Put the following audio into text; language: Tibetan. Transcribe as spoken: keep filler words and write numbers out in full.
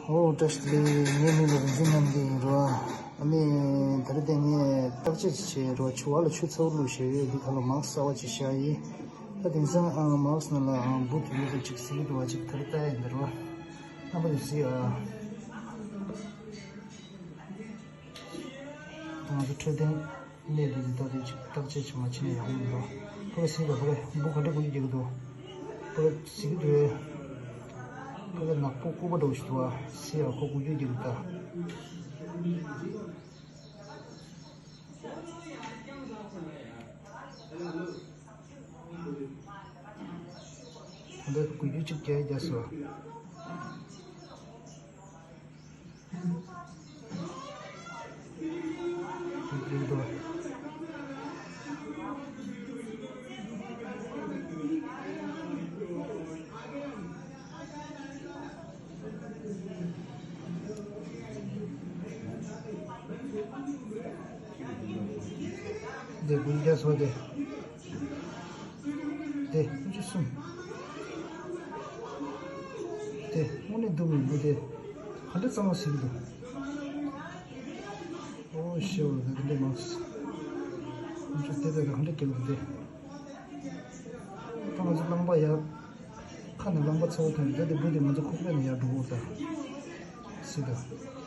ཨོ་བཀྲ་ཤིས་བདེ་ལེགས། ངའི་མིང་ལ་རིག་འཛིན་རྣམ་རྒྱལ་ཡིན་རོ། ཨ་ནི་ད་རེས་དེ་ངས་བརྟག་དཔྱད་ཅིག་བྱས་རོ། ཕྱུ་པ་ལ་ཆུ་ཚ་པོ་བླུགས་བཞག་ཡོད། འདི་ཁ་ལ་མཱ་སི་གསར་པ་ཅིག་བཞག་ཡིན། ད་དེང་སང་ཨ་མཱ་སི་ནང་ལ་ཨ་འབུ་དེ་ཡོད་དེ་ཅིག་གཟིགས་ཀྱི་འདུག་བ། ཅིག་ད་རེས་ལྟ་ཡ་ཡིན་འདི་རོ། རྣམ་པ་ལ་གཟིགས་ཨ། ད་ང་ཚོ་འཕྲོད་བསྟེན་གནས་འདི་ལ་ད་དེ་ཅིག་བརྟག་དཔྱད་ཅིག་མ་བྱས་ན་ཡག་པོ་མི་འདུག་ཕ་གི་གཟིགས་ལ་ཕ་གི་འབུ་ག་འདྲ་འགུལ་རྒྱག་གི་འདུག་ཕ་གི་གཟིགས་ཀྱི་འདུག་ཕ་གི་ནག་པོ་ལྐུགས་པ་འདྲ་བོ་ཞིག་འདུག་བ། གཟིགས་ཨ་ཁོ་འགུལ་རྒྱུ་རྒྱག་གི་འདུག་ད་འགུལ་རྒྱུ་ཅིག་རྒྱག་རྒྱག་སོ། འགུལ་འགྲོ། འདི་འགུལ་རྒྱག་སོང་སྟེ། འདི་ཀུན་སྤྱོད་གསུམ། འདི་དངོས་གནས་སྡུག་མི་འདུག་སྟེ། ག་འདྲ་གཙང་མ་ཟིག་འདུག་ཨོ་ཤེའོ། ད་ག་འདྲ་མང་། ཀུན་སྤྱོད་དེ་ད་ག་འདྲ་སྐྱེལ་འདུག་སྟེ། ད་ང་ཚོ་རླངས་པ་ཡར་ཁ་ནས་རླངས་པ་ཚ་པོ་ཐོན་ཏེ། ད་དེ་འབུ་དེ་ང་ཚོ་ཁོག་པའི་ནས་ཡར་འགྲོ་གོ་ད། སྲིད་ད།